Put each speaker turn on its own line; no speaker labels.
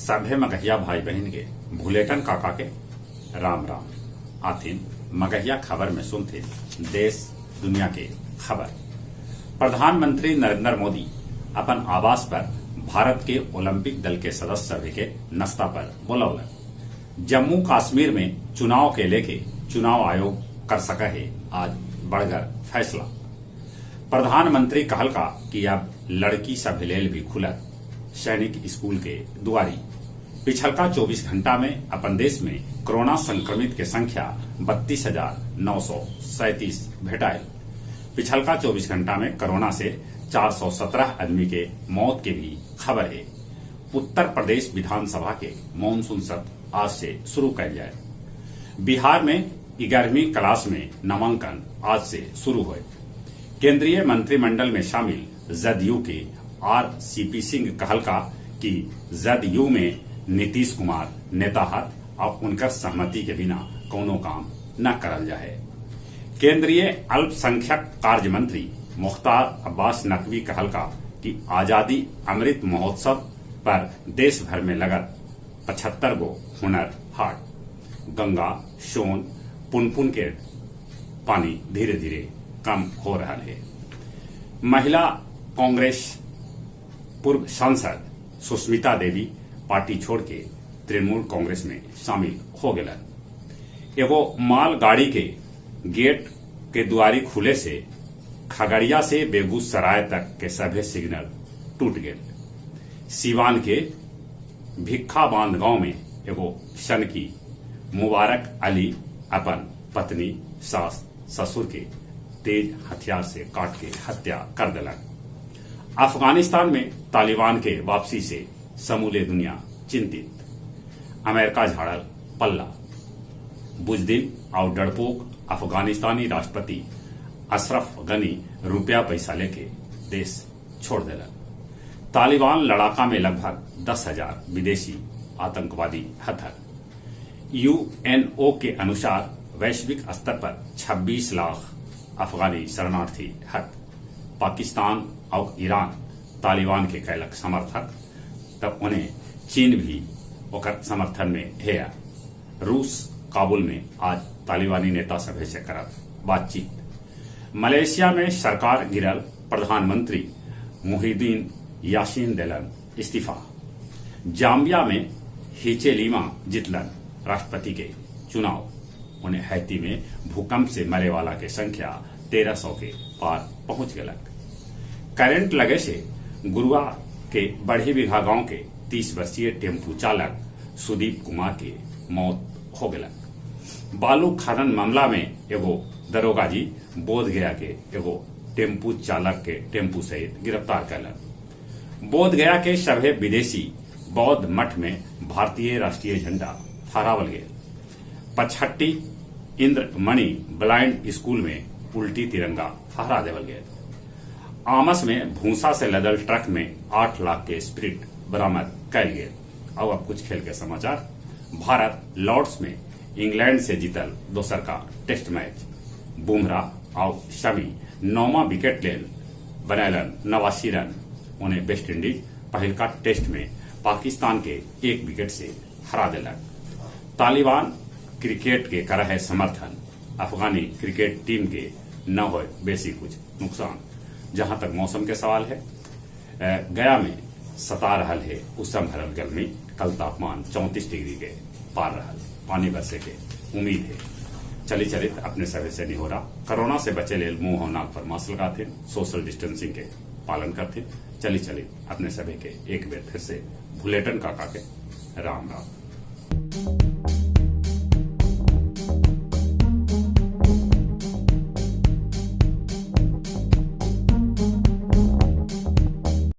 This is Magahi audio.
सभे मगहिया भाई बहिन के भुलेटन काका के राम राम। आथिन मगहिया खबर में सुनथिन देश दुनिया के खबर। प्रधानमंत्री नरेंद्र मोदी अपन आवास पर भारत के ओलंपिक दल के सदस्य सभे के नाश्ता पर बोलौलन। जम्मू कश्मीर में चुनाव के लेके चुनाव आयोग कर सकऽ हे आज बड़गर फैसला। प्रधानमंत्री कहलका कि अब लड़की सभे लेल भी खुलत सैनिक स्कूल के दुआरी। पिछलका 24 घंटा में अपन देश में कोरोना संक्रमित के संख्या 32,937 भेटायल। पिछलका 24 घंटा में कोरोना से 417 आदमी के मौत के भी खबर हे। उत्तर प्रदेश विधानसभा के मानसून सत्र आज से शुरू कयल जायत। बिहार में 11वीं क्लास में नामांकन आज से शुरू होयत। केंद्रीय मंत्रिमंडल में शामिल जदयू के आरसीपी सिंह कहलका कि जदयू में नीतीश कुमार नेता हथ आउ उनकर सहमति के बिना कउनो काम न करल जाहे। केंद्रीय अल्पसंख्यक कार्य मंत्री मुख्तार अब्बास नकवी कहलका कि आजादी अमृत महोत्सव पर देश भर में लगत 75 गो हुनर हाट। गंगा, सोन, पुनपुन के पानी धीरे-धीरे कम हो रहल हे। महिला कांग्रेस पूर्व सांसद सुष्मिता देवी पार्टी छोड़ के तृणमूल कांग्रेस में शामिल हो गेलन। एगो माल गाड़ी के गेट के दुआरी खुले से खगड़िया से बेगूसराय तक के सभे सिग्नल टूट गेल। सीवान के भिक्खा बांध गांव में एगो सनकी मुबारक अली अपन पत्नी, सास, ससुर के तेज हथियार से काट के हत्या कर देलक। अफगानिस्तान में तालिबान के वापसी से समूले दुनिया चिंतित। अमेरिका झाड़ल पल्ला। बुजदिल आउ डरपोक अफगानिस्तानी राष्ट्रपति अशरफ गनी रुपया पैसा लेके देश छोड़ देलन। तालिबान लड़ाका में लगभग 10,000 विदेशी आतंकवादी हथन। यूएनओ के अनुसार वैश्विक स्तर पर 26 लाख अफगानी शरणार्थी हथ। पाकिस्तान आउ ईरान तालिबान के कैलक समर्थक, तब उन्हें चीन भी ओकर समर्थन में हेय। रूस काबुल में आज तालिबानी नेता सभे से करत बातचीत। मलेशिया में सरकार गिरल, प्रधानमंत्री मुहिद्दीन यासीन देलन इस्तीफा। जाम्बिया में हिचेलीमा जीतलन राष्ट्रपति के चुनाव। उन्हें हैती में भूकंप से मरे वाला के संख्या 1300 के पार पहुंच गलक। करंट लगे से गुरुआ के बढ़ी बीघा गांव के 30 वर्षीय टेम्पू चालक सुदीप कुमार के मौत हो गलक। बालू खनन मामला में एगो दरोगा जी बोध गया के एगो टेम्पू चालक के टेम्पू सहित गिरफ्तार कैलन। बोध गया के सभे विदेशी बौद्ध मठ में भारतीय राष्ट्रीय झंडा फहरावल गेल। पचहट्टी इंद्रमणि ब्लाइंड स्कूल में उल्टी तिरंगा फहरा देवल गेल। आमस में भूसा से लदल ट्रक में 8 लाख के स्प्रिट बरामद कैल गेल। और अब कुछ खेल के समाचार। भारत लॉर्ड्स में इंग्लैंड से जीतल दोसर का टेस्ट मैच। बुमराह और शमी 9वां विकेट लेल बनैलन 89 रन। उन्हें वेस्ट इंडीज पहिलका टेस्ट में पाकिस्तान के 1 विकेट से हरा देलक। तालिबान क्रिकेट के कर है समर्थन, अफगानी क्रिकेट टीम के न हो बेसी कुछ नुकसान। जहां तक मौसम के सवाल है, गया में सता रहल है उस भरल गर्मी। कल तापमान 34 डिग्री के पार रहल, पानी बरसे के उम्मीद है। चली चलित अपने सभे से नहीं हो रहा। कोरोना से बचे लेल मुंह और नाक पर मास्क लगाते, सोशल डिस्टेंसिंग के पालन करते। चली चली अपने सभी के एक बार फिर से भुलेटन काका के राम राम।